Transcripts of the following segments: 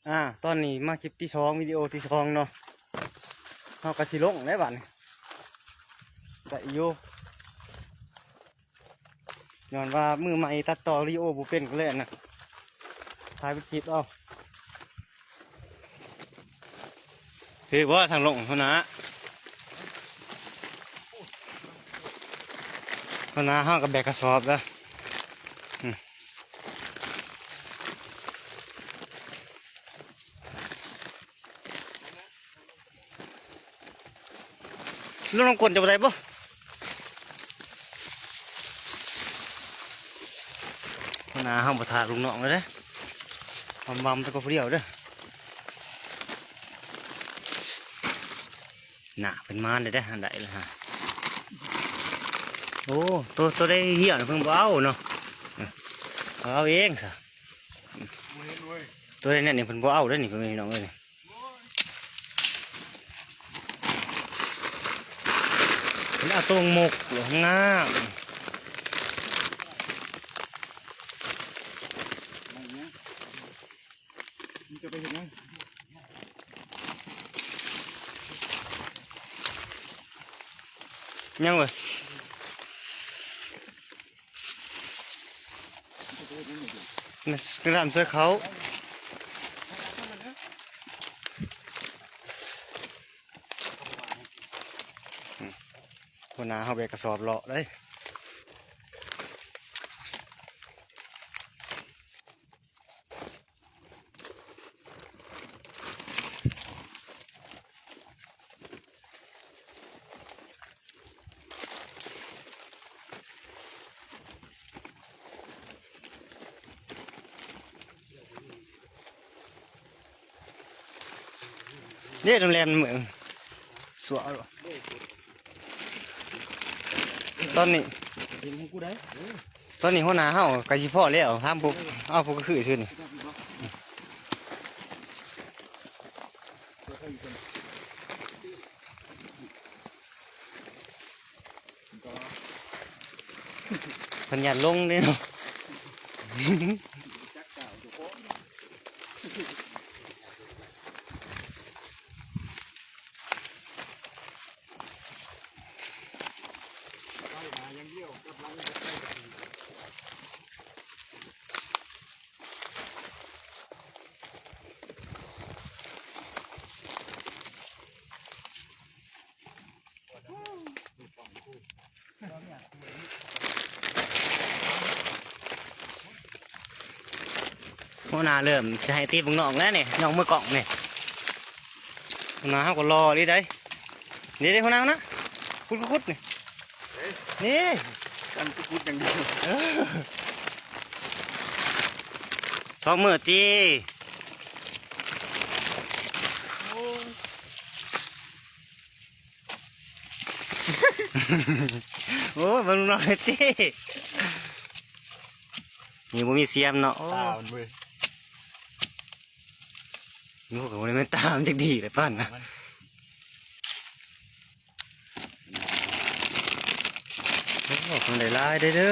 ອ່າ ຕອນນີ້ມາຄລິບທີສອງ ວິດີໂອທີສອງເນາະ ເຮົາກໍຊິລົງແລ້ວບາດນີ້ ໄດ້ຢູ່ ຍ້ອນວ່າມືໃໝ່ຕັດຕໍ່ວິດີໂອບໍ່ເປັນກໍເລີຍອັນນັ້ນ ຖ່າຍເປັນຄລິບເອົາ. ຖືກບໍ່ທາງລົງ ຫົວໜ້າ? ຫົວໜ້າເຮົາກໍແບກກະສອບແລ້ວ ອືມ. ລົງນຳກົ້ນເຈົ້າບໍ່ໄດ້ບໍ່? ຫົວໜ້າເຮົາບໍ່ຖ້າລູກນ້ອງເລີຍເດ້ ຫວ່ຳໆແຕ່ກໍຜູ້ດຽວເດີ. ໜ້າເພິ່ນມາໄດ້ ໄດ້ແລ້ວຫາ ໂອ້ ໂຕ ໂຕໃດເຫ່ຍເພິ່ນບໍ່ເອົາເນາະ ເອົາເອງຊະ ໂຕໃດແນ່ນນີ້ເພິ່ນບໍ່ເອົາເດ້ນີ້ ພໍ່ແມ່ພີ່ນ້ອງເອີຍ ເພິ່ນເອົາໂຕ່ງໝົກ ງາມ ມັນຈະໄປເຮັດຫຍັງ? ຍັງເວີຍ ກະຫຼໍ່າຊ່ວຍເຂົາ ອືມ ຫົວໜ້າເຮົາແບກກະສອບເລາະເດ້. ເດ້ ໂຮງແຮມເມືອງ ສວຍ ຕອນນີ້ ເຫັນຂອງກູໄດ໋ ຕອນນີ້ຫົວໜ້າເຮົາໃກ້ຊິພໍ້ແລ້ວ ຖາມຜູ້ ເອົາຜູ້ຄືຊື່ນີ້ ເພິ່ນຢ້ານລົງເດ້ເນາະ. ຫົວໜ້າເລີ່ມຊິໃຫ້ຕີບລູກນ້ອງແລ້ວນີ້ ນ້ອງມືກ້ອງນີ້ ຫົວໜ້າເຮົາກໍຫຼໍ່ອີ່ຫຼີໃດ໋ ນີ້ເດ້ຫົວໜ້າ ຫົວໜ້າ ຂຸດ ຂຸດນີ້ ນີ້ ກັນຂຸດຢ່າງດຽວ ເອີ ສອງມື້ຕິ ໂອ້ຍ. ໂອ້ຍ ເບິ່ງນ້ອງເດ ນີ້ບໍ່ມີສຽມເນາະ ໂອ້ ຕາມັນເວີຍ ໂອ້ ກໍບໍ່ໄດ້ແມ່ນຕາມັນຈັກດີແຫຼະປານນະ ມັນ ໂອ້ ເພິ່ນໄດ້ຫຼາຍເດ້ເດີ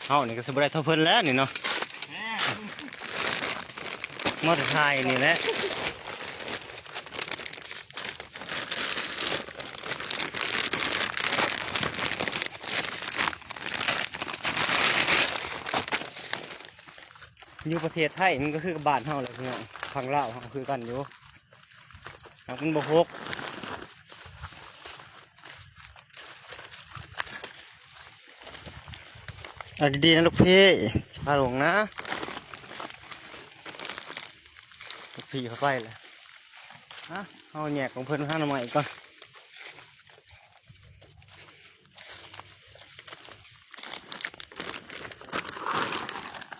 ເຮົານີ້ກໍຊິບໍ່ໄດ້ເທົ່າເພິ່ນແລ້ວນີ້ເນາະ ມາແຕ່ຖ່າຍນີ້ແຫຼະ ຢູ່ປະເທດໄທມັນກໍຄືກັບບ້ານເຮົາແຫຼະພີ່ນ້ອງ ຝັ່ງລາວເຮົາຄືກັນຢູ່ ຫາກມັນບໍ່ຫົກ ເອົາດີໆນະລູກພີ່ ພາລົງນະ ລູກພີ່ເຂົາໄປແລ້ວ ຮະ ເຮົາແຍກຂອງເພິ່ນຫາໜໍ່ໄມ້ກ່ອນ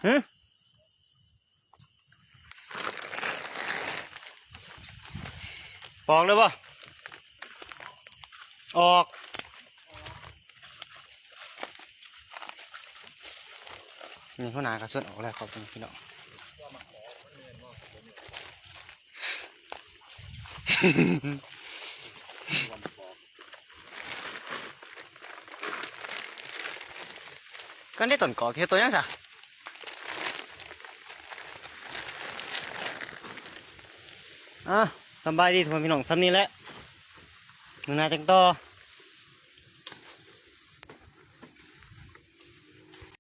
ຫຶ? ປອກເລີຍບໍ່? ອອກ ນີ້ຫົວໜ້າກໍຊົນອອກແລ້ວ ຂອບຄຸນພີ່ນ້ອງ ລ ນັ້ນໄດ້ຕົ້ນກອກ ເຮັດໂຕຫຍັງຊະ? ອ່າ ສຳບາຍດີພໍ່ແມ່ພີ່ນ້ອງ ສ່ຳນີ້ແຫຼະ ມື້ໜ້າຈັ່ງຕໍ່.